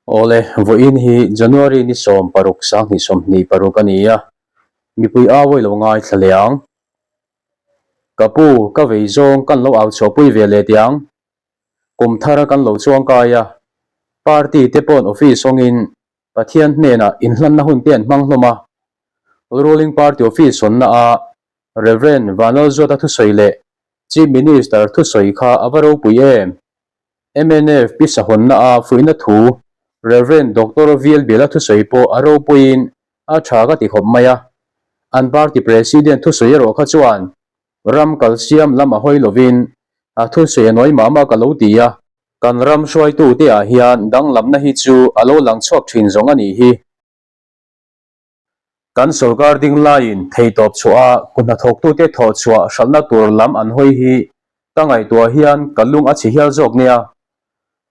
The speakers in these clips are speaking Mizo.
Awle, vawiin hi January ni 16 2026 a ni a, mipui awi lo ngaithla leh ang. Ka pu, ka vei zawng kan lo au chhuahpui ve leh teh ang. Kum thar kan lo chuangkai a, party te pawn office hawngin Pathian hnenah inhlanna hun te an hmang hlawm a. Ruling party office hawnna a Rev. Vanlalzuata thusawi leh Chief Minister thusawi kha a va ropui em? Mnf pi sahawnna a fuihna thu Rev. Doctor Vilbela thusawi pawh a ropuiin a tha ka ti khawp mai a. An party president thusawi erawh kha chuan ram kalsiam lam a hawi lovin a thusawi a nawi mah mah ka lo ti a. Kan ram hruaitute ah hian danglamna hi chu a lo lang chhuak thin zawng a nih hi. Kan sorkar ding laiin theitawp chhuah a kuhnathawktute thawh chhuah hralhna tur lam an hawi hi ka ngaihtuah hian ka lung a chhi hial zawk nia.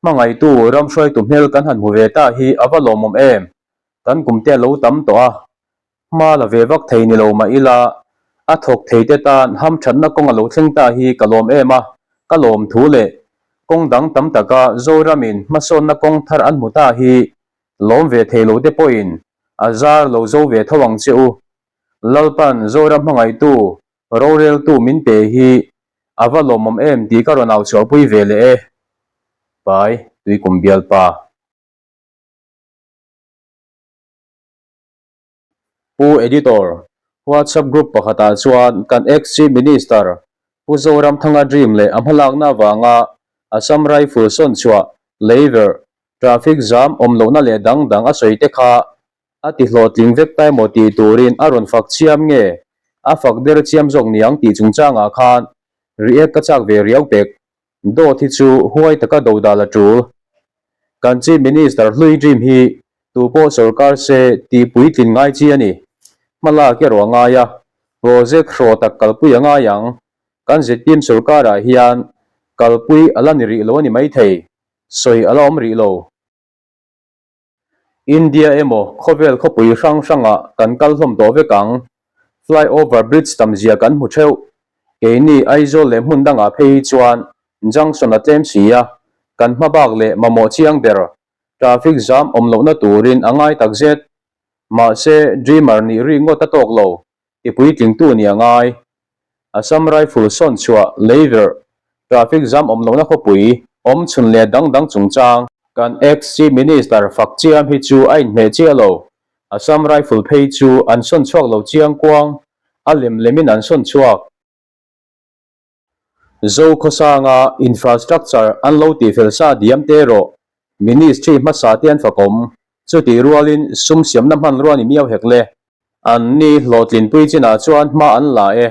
Hmangaihtu ram hruaitu hmel kan han hmu ve ta hi a va lawmawm em? Kan kumte a lo tam tawh a, hma la ve vak thei ni lo mah ila a thawk thei te tan hamthatna kawng a lo thleng ta hi ka lawm em a, ka lawm thu leh kawng dang tam taka Zoramin hmasawnna kawng thar an hmu ta hi Lawm ve thei lo te pawhin a zar lo zo ve tho ang che u. Lalpan Zoram hmangaihtu, roreltu min pe hi a va lawmawm em tih ka rawn au chhuahpui ve leh e. Pai, Tuikum bialpa. Pu Editor, WhatsApp group pakhatah chuan kan ex-Chief Minister Pu Zoramthanga dream leh a hmalakna avanga Assam Rifle sawn chhuah leiverh Traffic jam awm lohna leh dang dang a sawi te kha a ti hlawhtling vek ta emaw tih turin a rawn fak chiam nge a fak der chiam zawk niang tih chungchangah khan react ka chak ve riau pek. Dawt hi chu huai taka do dal a tul. Kan Chief Minister hlui dream hi tu pawh sorkar se tih puitlin ngai chi a ni. Hmalak erawh a ngai a, project hraw tak kalpui a ngai ang. Kan zpm sorkarah hian kalpui a la ni rih lo a ni maithei. Sawi a la awm rih lo. India emaw khawvel khawpui hrang hrangah kan kal hlawm tawh vek ang. Fly over bridge tam zia kan hmu theuh. Keini Aizawl leh hmun dangah phei hi chuan junction a tlem si a, kan hma bak leh mamawh chiang ber traffic jam awm lohna turin a ngai takzet. Mahse dreamer nih ri ngawt a tawk lo. Ti puitlingtu nih a ngai. Assam Rifle sawn chhuah leiverh, traffic jam awm lohna khawpui, awm chhun leh dang dang chungchang. Kan ex Chief Minister fak chiam hi chu a inhmeh chiah lo. Assam Rifle phei chu an sawn chhuak lo chiang kuang, a lem lemin an sawn chhuak. Zokhawsanga infrastructure an lo tihfel sa diam te erawh Ministry hmasa te an fakawm. Chutih rualin sum siamna hmanrua ni miau hek le. An ni hlawhtlinpui chinah chuan hma an la e.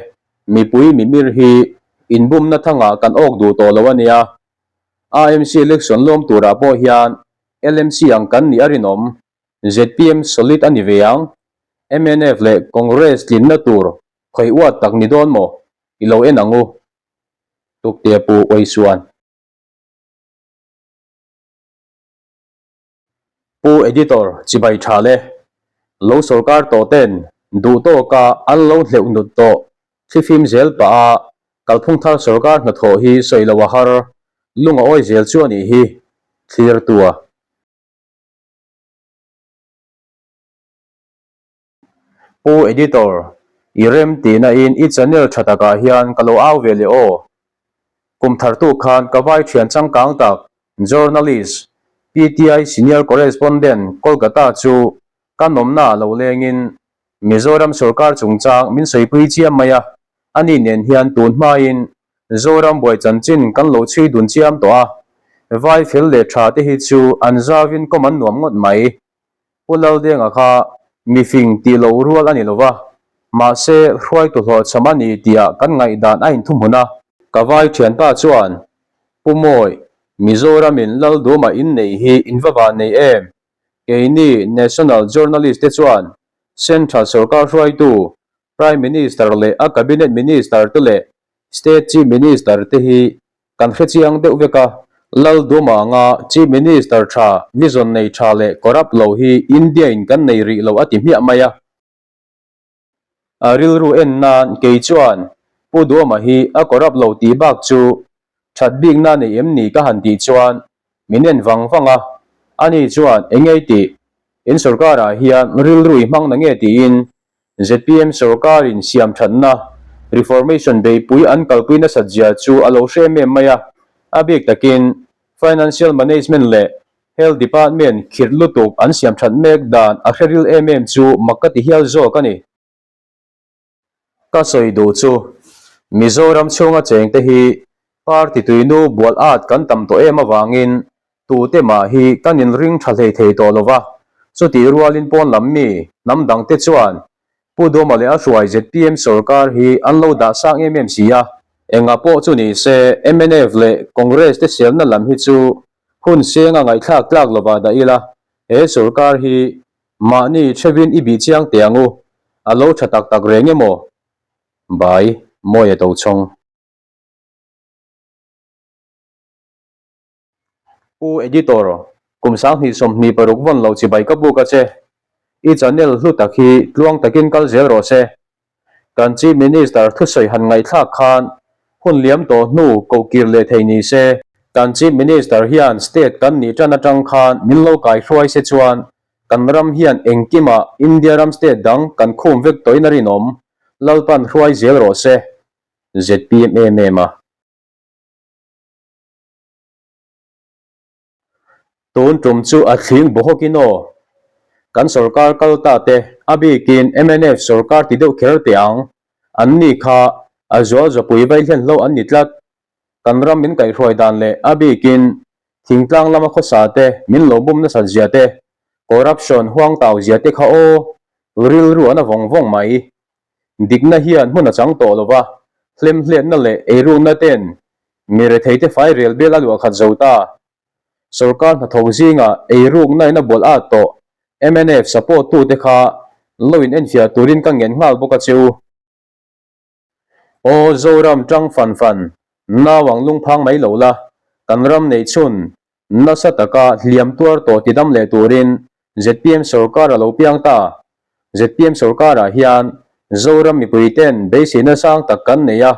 Mipui mimir hi inbumna thangah kan awk duh tawh lo a nia. AMC election lawm turah pawh hian LMC ang kan nih a rinawm. Zpm solid a ni ve ang. Mnf leh Congress tlinna tur khawi uat tak ni dawn maw? I lo en ang u. Tuktea Pu Uaisuan. Pu Editor chibai tha le. Lo sorkar tawh ten duh tawka an lo hleuh nut tawh thlifim zel pah a kalphung thar sorkar hnathawh hi sawi lo a har lung a awi zel chu a nih hi thlir tua. Pu Editor, i rem tihna in i channel tha takah hian ka lo au ve leh aw. Kum thar tu khan ka vai thian changkang tak Journalist, PTI Senior Correspondent, Kolkata chu ka nawmna ah lo lengin Mizoram sorkar chungchang min sawipui chiam mai a, ani nen hian tun hmain Zoram buai chanchin kan lo chhui dun chiam tawh a, vai fel leh tha te hi chu an zauvin kawm an nuam ngawt mai. Pu Laldenga kha mifing tih loh rual a ni lo va, mahse hruaitu hlawhchham a ni tihah kan ngaihdan a inthumhmun a. Ka vai thianpa chuan, Pu Mawi, Mizoramin Lalduma inneih hi in va van nei em? Keini National Journalist te chuan Central sorkar hruaitu Prime Minister leh a Cabinet Minister te leh State Chief Minister te hi Kan hre chiang deuh vek a, Lalduma anga Chief Minister tha, vision nei tha leh corrupt lo hi India in kan nei rih lo a ti hmiah mai a. A rilru en nan kei chuan Pu Duama hi a corrupt lo tih bak chu that bikna nei em ni ka han tih chuan min en vang vang a. Ani chuan eng ei tih? In sorkarah hian rilru i hmang na nge tiin zpm sorkarin siamthatna, reformation, beihpui an kalpui nasat zia chu a lo hre em em mai a, a bik takin Financial Management leh Health Department khirh lutuk an siamthat mek dan a hre ril em em chu mak ka ti hial zawk a ni. Ka sawi duh chu Mizoram chhunga chengte hi party tuinu bual at kan tam tawh em avangin tute mah hi kan inring tha hlei thei tawh lo va, chutih rualin pawn lam mi hnam dangte chuan Pu Dawma leh a hruai zpm sorkar hi an lo dah sang em em si a. Enga pawh chu ni se mnf leh Congress te selna lam hi chu hun senga ngaihthlak tlak lovah dah ila, he sorkar hi Mahni thevin i bih chiang teh ang u, a lo tha tak tak reng emaw? Bai, Mawia Tochhawng. Pu Editor, kum 2026 vawn lo chibai ka buk a che. I channel hlu tak hi tluang takin kal zel rawh se. Kan Chief Minister thusawi han ngaihthlak khan hun liam tawh hnu kohkir leh thei ni se. Kan Chief Minister hian state kan nih tan atang khan min lo kaihruai se chuan kan ram hian engkimah India ram state dang kan khum vek tawhin a rinawm. Lalpan hruai zel rawh se. Zpm em em a. Tun tum chu a thling bawhawkin aw. Kan sorkar kal ta te, a bikin mnf sorkar ti deuh kher teh ang. An ni kha a zual zawpui vai hlen hlo an ni tlat. Kan ram min kaihhruai dan leh a bikin thingtlang lama khawsa te min lo bum nasat zia te, corruption huang tau zia te kha aw, rilru an a vawng vawng mai. Dikna hian hmun a chang tawh lo va, hlemhletna leh eirukna ten Mi retheite fai rel bel a luah khat zo ta. Sorkar hnathawk zingah eirukna in a bual at tawh mnf support tute kha lo in enfiah turin ka ngen nghal bawk a che u. Aw Zoram tang fan fan, nau ang lungphang mai lo la, kan ram neih chhun nasa taka hliam tuar tawh tidam leh turin zpm sorkar a lo piang ta. Zpm sorkarah hian Zoram mipuiten beiseina sang tak kan nei a,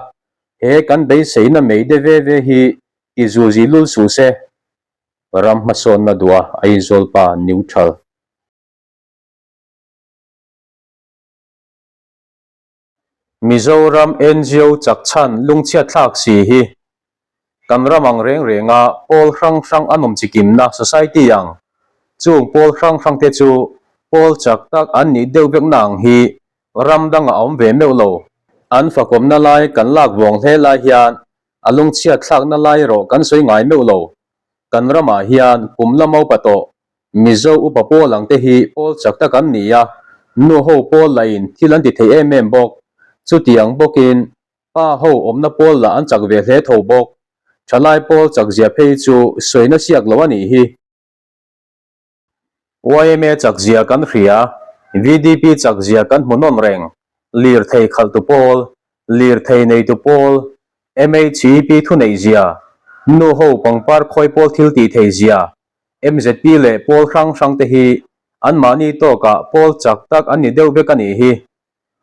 He kan beiseina mei de ve ve hi ti zuzi lul suh se, ram hmasawnna duha Aizawl pa neutral. Mizoram ngo chak chhan lungchhiat thlak si hi kan ram ang reng renga pawl hrang hrang an awm chikimna society ang chung pawl hrang hrang te chu pawl chak tak an nih deuh vekna ang hi Ram dang a awm ve meuh lo. An fakawmna lai kan lak vawng hle lai hian a lungchhiat thlakna lai erawh kan sawi ngai meuh lo. Kan ramah hian kum la maupa tawh Mizo upa pawl ang te hi pawl chak tak an ni a, nu ho pawl lahin thil an ti thei em em bawk. Chutiang bawkin pa ho awmna pawl lah an chak ve hle tho bawk. Thalai pawl chakzia phei chu sawina siak lo a nih hi. Yma chakzia kan hria, VDP chakzia kan hmu nawn reng, lirthei khalhtu pawl, lirthei neitu pawl, MHEP thuneihzia, nuho pangpar khawi pawl thil tih theihzia, MZP leh pawl hrang hrang te hi anmahni tawkah pawl chak tak an ni deuh vek a nih hi.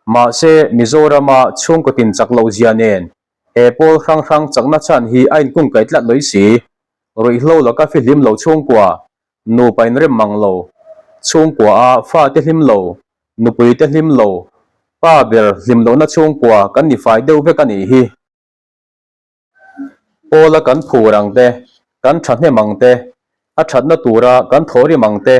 Mahse, Mizorama chhungkaw tin chak lohzia nen he pawl hrang hrang chakna chhan hi a inkungkaih tlat lawih si. Ruihhlo laka fihlim lo chhungkua, nupa inrem mang lo, chhungkua a fate hlim lo, nupui te hlim lo, pa ber hlim lohna chhungkua kan ni fai deuh vek a nih hi. Pawla kan phur ang te, kan thahnem ang te, a thatna tura kan thawhrim ang te,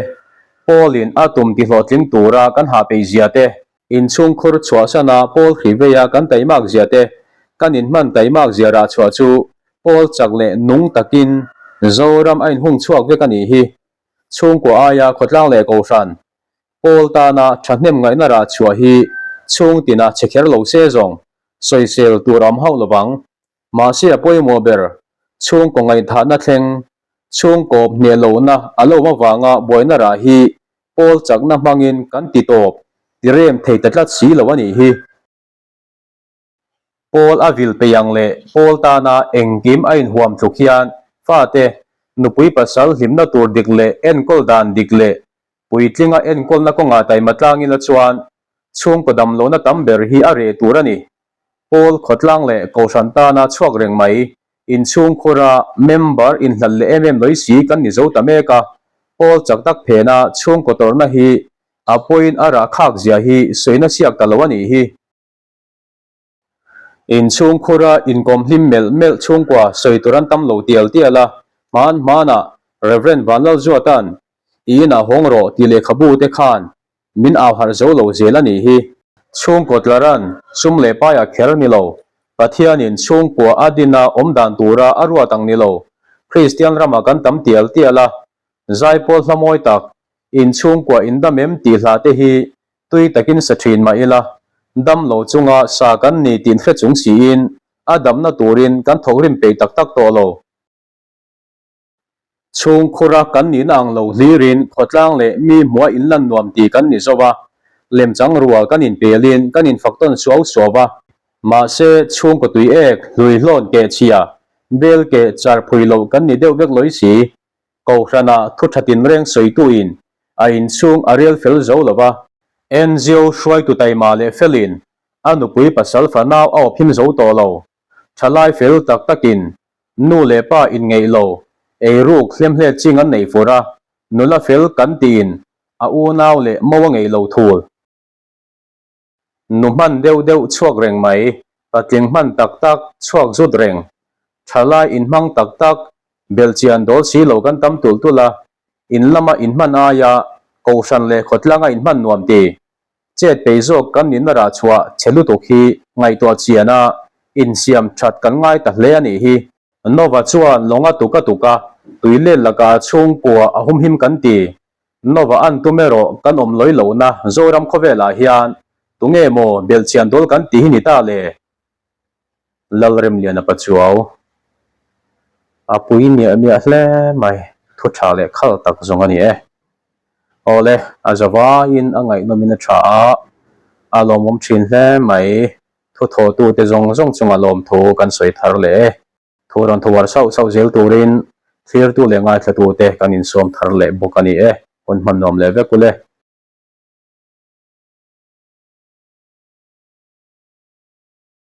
Paulin a tum tihlawhtling tura kan hahpeih zia te, inchhungkhur chhuahsana Paul hriveia kan taimak zia te, kan inhman taimak zia rah chhuah chu Paul chak leh nung takin Zoram a inhung chhuak vek a nih hi. Chhungkua aia khawtlang leh kohhran Paul tana thahnem ngaihna rah chhuah hi chhung tinah che kher lo se zawng sawisel tur a awm hauh lovang. Mahse a pawimawh ber, chhungkaw ngaihthahna thleng, chhungkawp hneh lohna a lo awm avanga buaina rah hi Paul chakna hmangin kan ti tawp, ti rem thei ta tlat si lo a nih hi. Paul a vil peih ang leh Paul tana engkim a inhuam tluk hian fate nupui pasal hlimna tur dik leh enkawl dan dik leh puitlinga enkawlna kawngah taima tlangin a chuan chhungkaw damlohna tam ber hi a reh tur a ni. Paul khawtlang leh Kohhran tana chhuak reng mai, inchhungkhura member inhlat leh em em lawih si kan ni zo ta mek a. Pawl chak tak phena chhungkaw tawrhna hi a pawiin a rah khak zia hi sawina siak ta lo a nih hi. Inchhung khura inkawm hlim melh melh chhungkua sawi tur an tam lo tial tial a, hman hmanah Rev. Vanlalzuata'n i inah hawng rawh tih lehkhabu te khan min au harh zo lo zel a nih hi. Chhungkaw tlaran sum leh paiah kher ni lo, Pathianin chhungkua a dina awm dan tura a ruat ang ni lo, Kristian ramah kan tam tial tial a, zaipawl hla mawi tak, inchhungkua indam em tih hlah te hi tui takin sa thin mah ila, dam lo chunga sa kan ni tih hre chung siin a damna turin kan thawkrim peih tak tak tawh lo. Chhungkhura kan nihna ang lo hlirin khawtlang leh mi hmua inlan nuam ti kan ni zo a, lemchang rual kan inpelin kan infak tawn suau suau a. Mahse, chhungkaw tui ek, hluihlawn keh chhia, bel keh char phui loh kan ni deuh vek lawi si. Kohhrana thu tha tinreng sawituin a inchhung a rel fel zo lo va. NGO hruaitu taima leh felin a nupui pasal fanau a awp him zo tawh lo. Thalai fel tak takin Nu leh pa inngeih lo, eiruk hlemhlet ching an nei fur a, nula fel kan tiin a unau leh mo a ngeih lo thul. Nu hman deuh deuh chhuak reng mai, patling hman tak tak chhuak zut reng, thalai inhmang tak tak, belhchian dawl si lo kan tam tulh tulh a, in lama inhman aia kohhran leh khawtlanga inhman nuam ti. Chet pei zawk kan nihna rah chhuah chhe lutuk hi ngaihtuah chian a, insiam that kan ngai ta hle a nih hi. Nova chuan lawng a tuk a tuk a, tui let lakah a chhungkua a humhim kan ti. Nova an tum erawh kan awm lawi lohna Zoram khawvelah hian tunge maw belhchian dawl kan ti hi ni ta le? Lalremliana Pachuau a pui miah miah hle mai, thu tha leh khal tak zawng a ni e. Awle, a zavaiin a ngaihnawmin a tha a, a lawmawm thin hle mai. Thu thawhtute zawng zawng chunga lawmthu kan sawi thar leh e. Thu rawn thuar sauh sauh zel turin thlirtu leh ngaithlatute kan insawm thar leh bawk a ni e. Hun hman nuam leh vek ule.